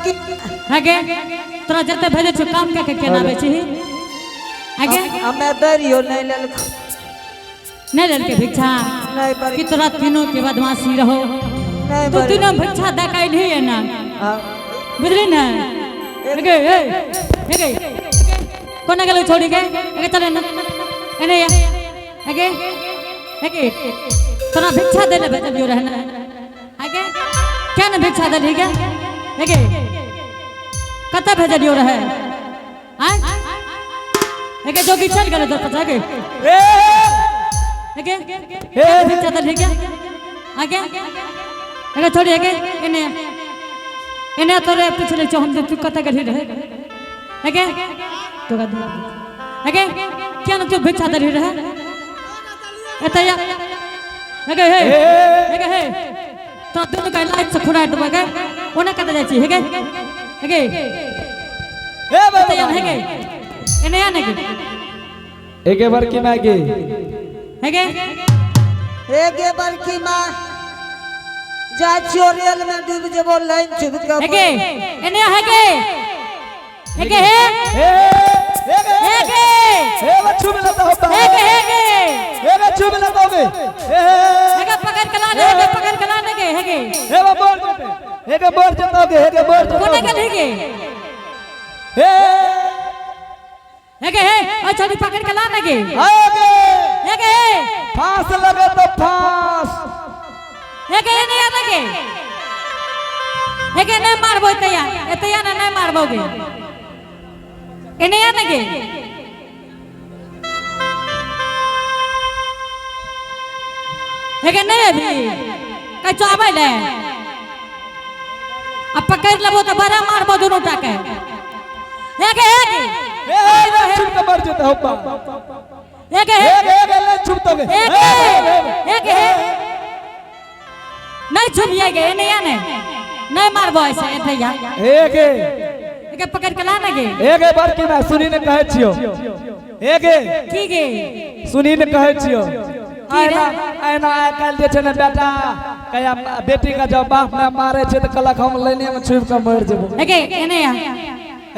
बड़की। आगे तोरा जते भेजै छौ काम कए के केना आबै छी? आगे हमे दरियो नहीं लेलको। नहीं लेलकै भिक्षा? नहीं बड़की। कि तोरा तीनों के बदमाशी रहो। नहीं तू बड़की। तीनों भिक्षा दे के अइलही है ना? हाँ। बुझली ना? एगे ए एगे कोना गेलो छोड़ी के? एगे चले ना एने या। एगे एगे तोरा भिक्षा देले भेजलियो रहे ना? आगे क्या ने भिक्षा देलही गे? एगे कतऽ भेजलियो रहे? आय एगे जोगी चल गेलो दर पर। आगे ए एगे ए भिक्षा देलही गे? आगे एगे छोड़ी एगे एने एने तोरे पूछले छौ हम जे तू कतऽ गेलही रहे? एगे तोरा दे एगे क्या ने तू भिक्षा देलही रहे? एतऽ या एगे हे एगे हे तो दुनू के लाइट से खुरा देबै गे। ओने कतऽ जाइ छी? हेगे हेगे ए एतऽ या बाबा हेगे एने या ने गे। एगे बड़की माय गे। हेगे हे गे बड़की माँ, जाइ छियो रेल में डूबि जेबो लाइन छुपि के। हेगे एने हेगे हेगे हे ए एगे हेगे ए बच्चू मिला तो होता हेगे हेगे ए बच्चू मिला तो बे ए हेगे पकड़ के ला दे हेगे पकड़ के ला दे गे हेगे ए बा बोल जेते एगे बोल जेतो गे हेगे बोल जेतो। कोने गेल हेगे? ए हेगे हे ओ छोड़ी पकड़ के ला ने गे। आगे हेगे हे फांस लगे तो फांस। हेगे एने या ने गे। हेगे नहीं मारबो एतैया एतैया ने नहीं मारबो गे। एने या ने गे। हेगे नहीं अभी कहीं आबै ले आ पकड़ लेबो तो बड़ा मारबो दुनू टाके। हेगे हेगे ए ए छुप के मर जेते हो बा। हेगे हे एगे एगे ले छुप तो गे। हेगे हेगे हे नहीं छुपिए गे। एने या ने नहीं मारबो ऐसे एतैया। एगे एगे पकड़ के ला ने गे। एगे बड़की माय सुनी ने कहै छियो एगे। की गे? सुनी ने कहै छियो की रे? आइना आइना आइ काल्हि जे छै ने बेटा कहिया बेटी के जब बाप माय मारे छै तऽ कहलक हम लाइने में छुपि के मरि जेबो। हेगे एने या।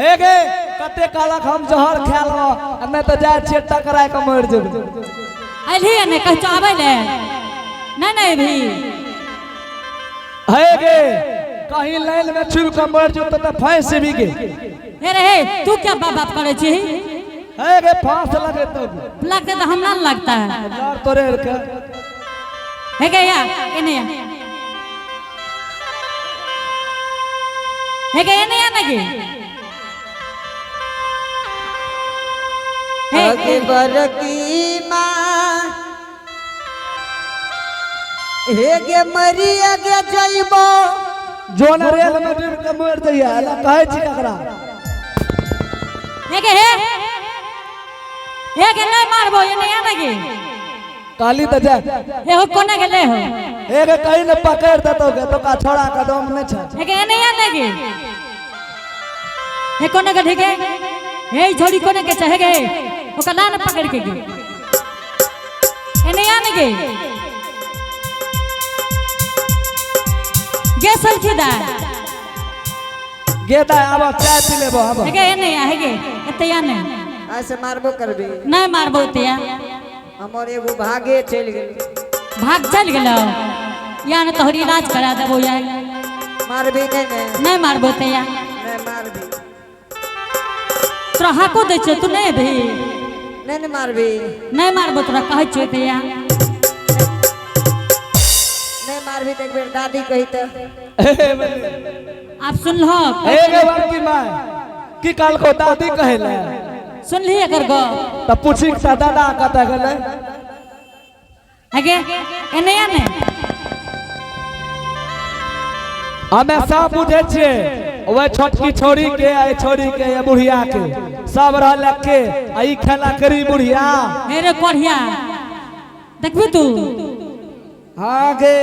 एगे कते कहलक हम जहर खा लेबो आ नहि तऽ जाइ छियै टकराय के मरि जेबो। अइलही ने कहीं आबै ले नहीं नहीं भी। हे गे कहीं लाइन में छुपि के मरि जेबो तऽ फँसि जेबी गे। हे रे हे तू क्या बाप बाप करे छी? हे गे फांस लगे तो लगते तो हमरा न लगता है। डर तोरे के। हे गे या एने या। हे गे एने या ने गे। हे अगे बड़की माँ, हे गे मरी गे जइबो। जोन रेल में डूबि के मरि जइया एला कहै छी ककरा। हे गे हे हे गे नहीं मारबो एने या ने गे। कहली तऽ जा। हे हो कोने गेले हो? हे गे कहीं ने पकड़ देतौ गे तो का छोड़ा कदम नहीं छै। हे गे एने या ने गे। हे कोने गेल? हे गे हे झोड़ी कोने के छै? हे गे ओकरा ला ने पकड़ के गे। एने या ने गे। गे सलखी दा गे दाय आब चाय पी लेबो आब। हे गे एने या हे गे एते या ने। ऐसे मारबो करबी? नहीं मारबो एते या। हमर एगो भागे चलि गेल। भाग चल गेलो या ने तोहर इलाज करा देबो या। मारबी नहीं ने? नहीं मारबो एते या। नहीं मारबी? तोरा हाको दै छियौ तू नहीं अभी। नहीं ने मारबी? नहीं मारबो तोरा कहै छियौ एते या। नहीं मारबी तऽ एक बेर दादी कही तऽ। आब सुनलहो? हे गे बड़की माय की कहलको दादी कहै ले? सुनली एकर गप? तऽ पूछी तऽ दादा कतऽ गेलै? आगे एने या ने। हमे सब बुझै छियै ओहि छोटकी छोरी के आ छोरी के या बुढ़िया के सब रहल के आ ई खेला करी बुढ़िया। हे रे कोढ़िया देखबी तू? हाँ गे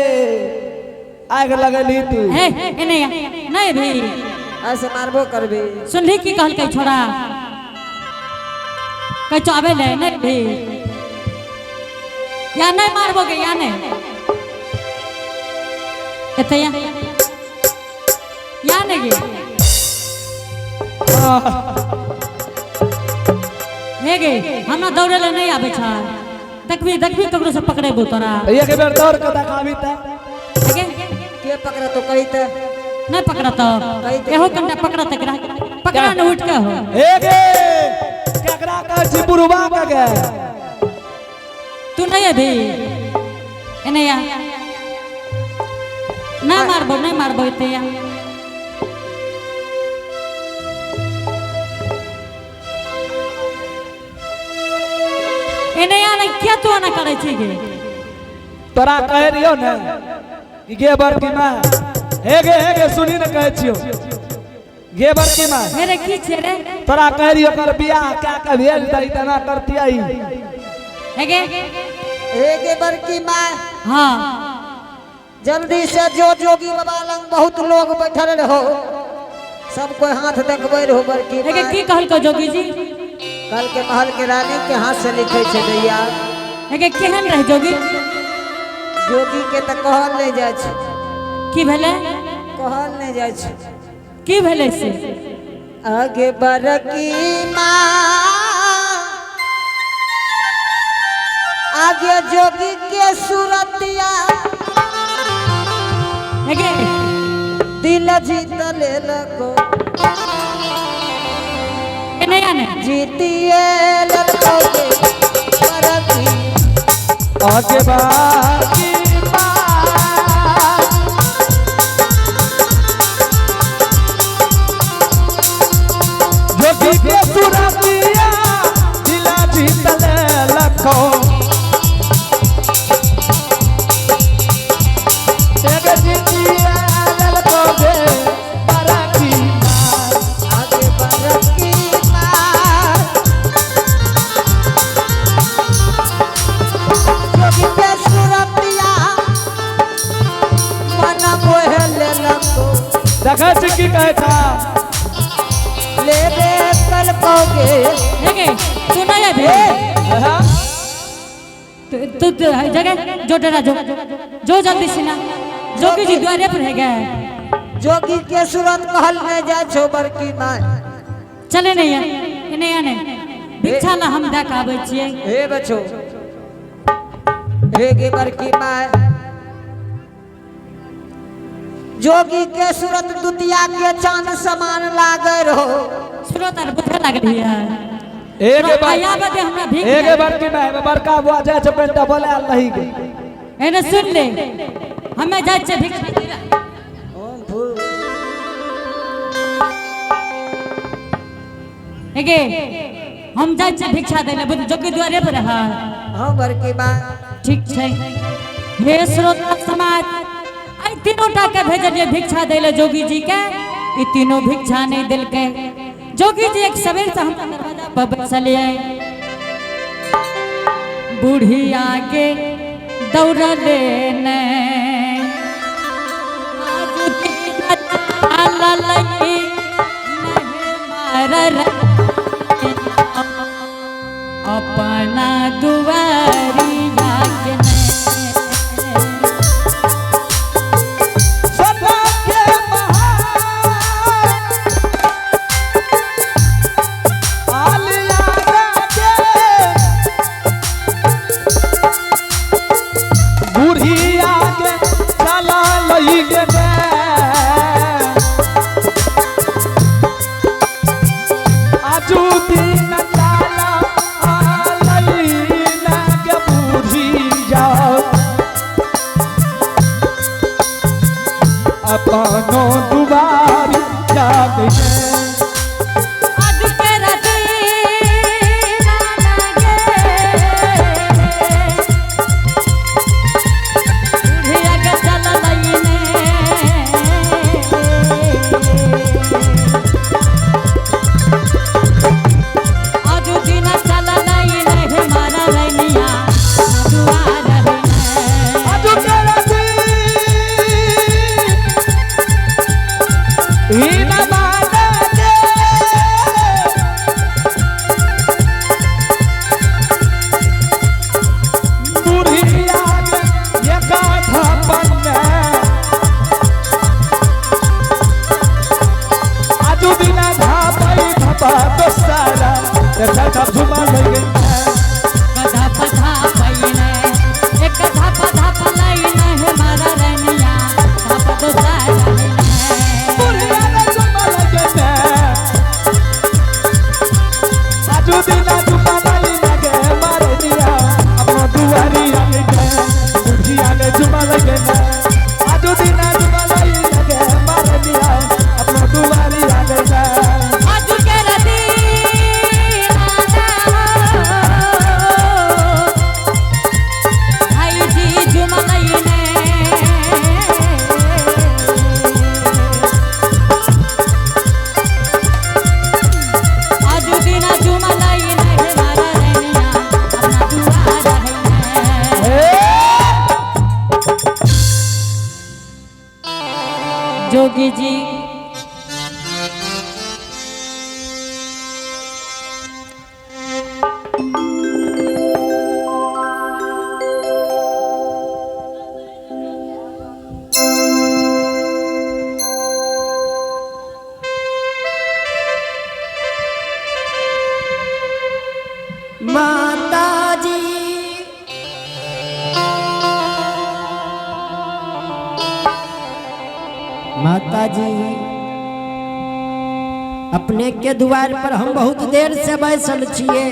आगि लगेली तू। हे एने या नहीं भी। ऐसे मारबो करबी? सुनली की कहलकै छोड़ा कहै छौ आबै ले नहीं भी या नहीं मारबो गे या नहीं एते या या नहीं गे। हे गे हमरा दौड़े ले नहीं आबै छ। देखबी देखबी ककरो से पकड़ेबो तोरा। एक बेर दौड़ के देखाबी त। हे गे के पकड़ तो कही त नहीं पकड़त एहो कन्या पकड़त एकरा पकड़ा न उठ के हो। हे गे केकरा कहै छी बुढ़वा के गे? तू नहीं अभी एने आ ना मारबो नहीं मारबो इते आ। एने आ नहीं क्या तू आना करे छी गे? तोरा कहे रहियो ने कि गे बड़की माँ हे गे सुनी ने कहै छियो गे बड़की माँ मेरे की छे रे? तोरा कहे रहियो कर बियाह क्या के भेज दही तना करती आई। हे गे हे गे बड़की माँ हाँ जल्दी से जो जोगी बाबा लंग बहुत लोग बैठल रहो सब कोई हाथ देखबे रहो बड़की हे गे माँ। की कहलको जोगी जी? कल के महल के रानी के हाथ से लिखे छे दैया। हे गे केहन रहे जोगी? जोगी के त कहल नहीं जाय छे। की भेलै? कहल नहीं जाय छे। की भेलै से? आगे बड़की माँ आगे जोगी के सूरतिया हे गे दिल जीत लेलको एने आने जीतिए लेलको गे बड़की। आगे बड़की माँ जोगी के सूरतिया दिल जीत लेलको एगे जीतिए लेलको गे बड़की माँ। आगे बड़की माँ जोगी के सूरतिया मन मोह लेलको। देखै छी की कहै छा? लेबे कलको गे। हे गे तू नहीं अभी हाँ? तू तू जगह जो डरा जो जो जल्दी सिना जोगी जी द्वारे पर है गए। जोगी के सूरत कहल नहीं जाय छो बड़की माँ। चले नहीं है एने आने भिक्षा ला हम दे के आबै छियै। हे बच्चो हे गे बड़की माँ जोगी के सूरत दुतिया के चांद समान लागे रहो। सूरत आर बुझे लागल है। एगे बार आया बदे हमरा भीख एगे बड़की माँ बड़का बुआ जाय छै पेंटा बोले नहीं गे। एने सुन ले हमें जाय छियै भिक्षा देबै। ओम भू एगे हम जाय छियै भिक्षा दै ले बुझ जोगी द्वारे पर है। हाँ बड़की माँ ठीक छै। हे श्रोता समाज आई तीनों टा के भेजलियै भिक्षा दै ले जोगी जी के ई तीनों भिक्षा नहीं देलकै। जोगी जी एक सवेर से हम दरवाजा पर बैसलियै। बुढ़िया के दौड़ले ने अपना दुआरिया के ने। सदा के बहार आलिया के बुढ़िया के चला लई गे ने। आजू दिन ताला आलई ना के बुढ़िया अपनो दुआरी जागे। आज के राती ना गे बुढ़िया के चललई ने। आज दिन चललई ने हे मारा रैनिया दुआर है। आजू के राती ई ना माने गई आजू दिना जुमलई लगे मारनिया अपना दुआरी आ गई आज के रदीना भाई जी जुमलई ने आज दिना जुमलई ने हे मारा रनिया अपना दुआर है जोगी जी माता जी माता जी अपने के द्वार पर हम बहुत देर से बैसल छिए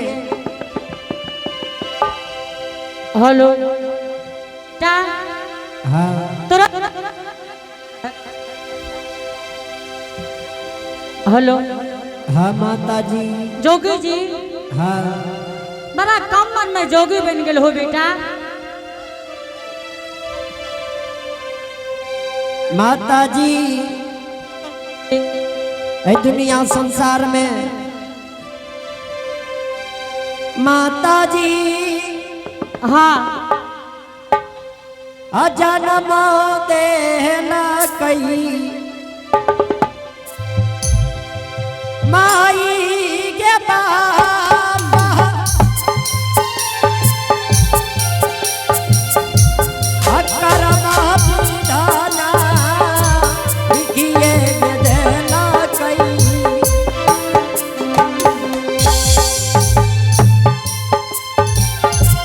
हेलो टा हाँ तोरा हेलो हाँ माता जी जोगी जी हाँ बड़ा कम मन में जोगी बन गेल हो बेटा माता जी ए दुनिया संसार में माता जी हाँ अजन्म देहला कई माई के बाबा अकरमा विधाना लिखिए देला कई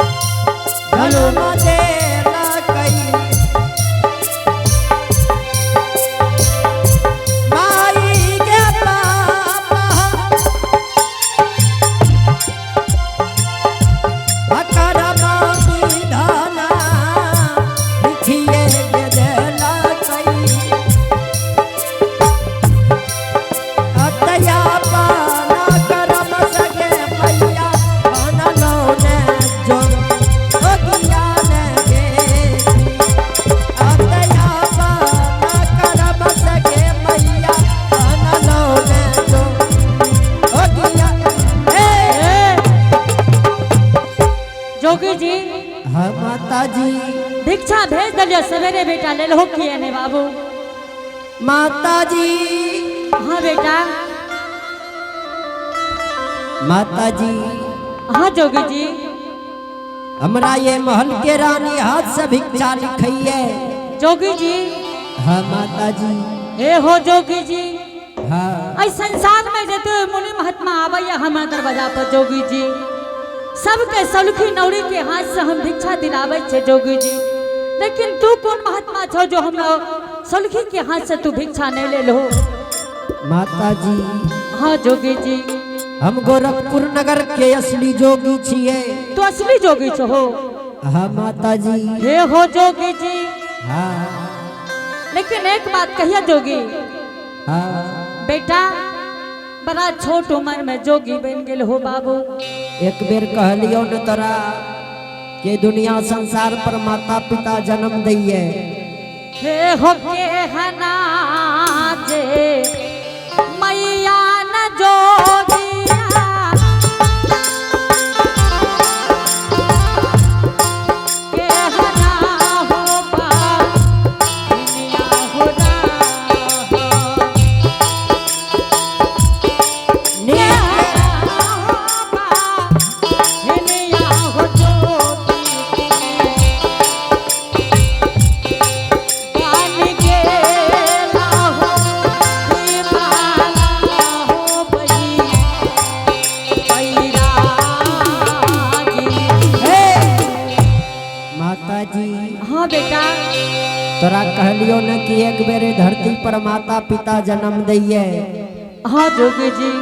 जन्म देला कई माई के बाबा अकरमा विधाना लिखिए देला कई अतया पाना करम सगे मैया पाना लौने जो ज्ञान गे अतया पाना करम सगे मैया पाना लौने जो ज्ञान ए! जोगी जी हाँ माता जी दीक्षा भेज दिलियो सवेरे बेटा ले लो किए ने बाबू माता जी हाँ बेटा माता जी हाँ जोगी जी हमरा ये महल के रानी हाथ से भिक्षा लिखिए जोगी जी हाँ माता जी हे हो जोगी जी हाँ ऐ संसार में जते मुनि महात्मा आबैया हमारा दरवाजा पर जोगी जी सबके सलखी नौरी के हाथ से हम भिक्षा दिलाबै छे जोगी जी लेकिन तू कौन महात्मा छो जो हमरा सलखी के हाथ से तू भिक्षा नहीं ले लो माता जी हाँ जोगी जी हम गोरखपुर नगर के असली जोगी छिए तू असली जोगी छो हो हाँ माता जी हे हो जोगी जी हाँ लेकिन एक बात कहिए जोगी हाँ बेटा बड़ा छोट उम्र में जोगी बन गेल हो बाबू एक बेर कहलियो न तोरा के दुनिया संसार पर माता पिता जन्म दैये हे हो के हना जे मैया न जोगिया के हना हो बा दुनिया हो राह। के हना हो बा दुनिया हो जोगी गान के लाहो माला हो बई बैरागी। हे माता जी हाँ बेटा तोरा कहलियो न कि एक बेर धरती पर माता पिता जन्म दैये हाँ जोगी जी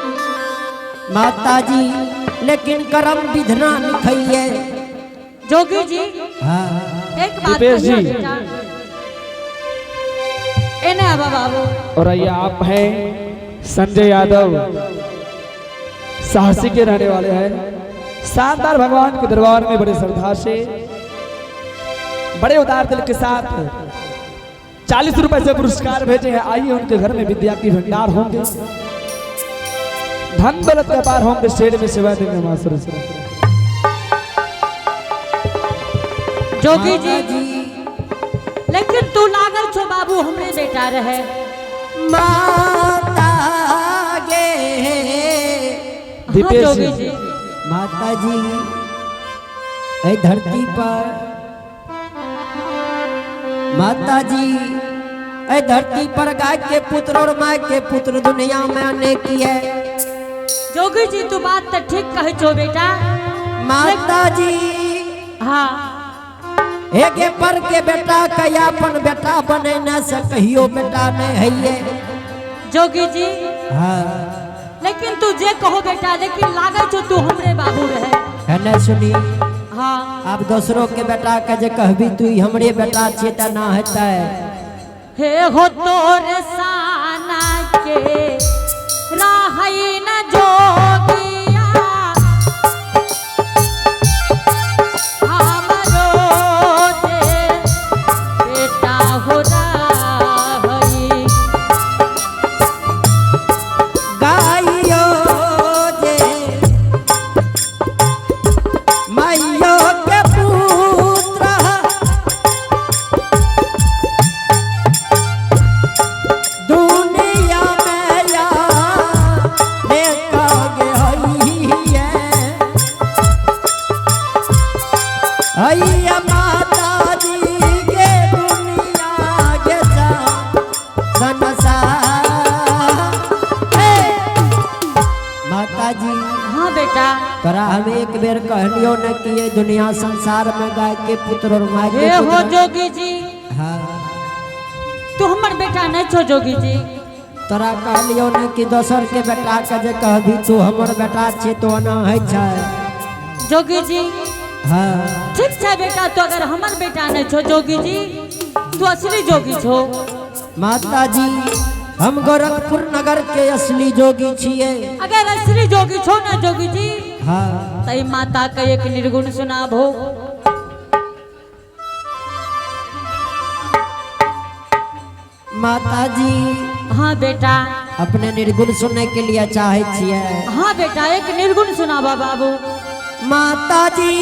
माता जी लेकिन कर्म विधना लिखिए जोगी जी हाँ एक बात दीपेश कहिए जी। बेटा। एने आबा बाबू। और ये आप हैं संजय यादव, साहसी के रहने वाले हैं। शानदार भगवान के दरबार में बड़े श्रद्धा से, बड़े उदार दिल के साथ 40 रुपए से पुरस्कार भेजे हैं। आइए, उनके घर में विद्या की भंडार होंगे, धन दौलत के पार होंगे, शेर में सेवा देंगे मां सरस्वती। जोगी जी, लेकिन तू लागल छो बाबू हमरे बेटा रहे। माता गे। हाँ दीपेश जोगी जी। जी। माता जी, ए धरती पर, माता जी, ए धरती पर गाय के पुत्र और माय के पुत्र दुनिया में अनेक है। जोगी जी, तू बात तो ठीक कहे छो बेटा। माता जी, हाँ। एके पर के बेटा के अपन बेटा बने न से कहियो बेटा नहीं है। जोगी जी, हाँ। लेकिन तू जे कहो बेटा, लेकिन लागल छो तू हमरे बाबू रहे। है नहीं सुनी? हाँ। आप दोसरों के बेटा के जे कहबी तू ई हमरे बेटा छियै त ना हेतै। हे हो तोर साना के राहई न जोगिया, हमरो जे बेटा हो राहई। गाइयो जे माइयो के पुत्र दुनिया में या देखा गे हइये हैया माता जी के दुनिया के संसार। हे माता जी। हाँ बेटा। तोरा हम एक बेर कहलियो न कि ये दुनिया संसार में गाय के पुत्र और माय हे के हो पुत्र। जोगी जी, हाँ। तू हमर बेटा नहीं छो जोगी जी। तोरा कहलियो न कि दोसर के बेटा के जे कहबी तू हमर बेटा छे तो ना है छै। जोगी जी, हाँ। ठीक छै बेटा, तो अगर हमर बेटा नहीं छो जोगी जी, तू असली जोगी छो। माता जी, हम गोरखपुर नगर के असली जोगी छिए। अगर असली जोगी छो ना जोगी जी, हाँ। तई माता के एक निर्गुण सुनाबो। माता जी। हाँ बेटा। अपने निर्गुण सुनने के लिए चाहे छिए? हाँ बेटा, एक निर्गुण सुनाबा बाबू। माता जी।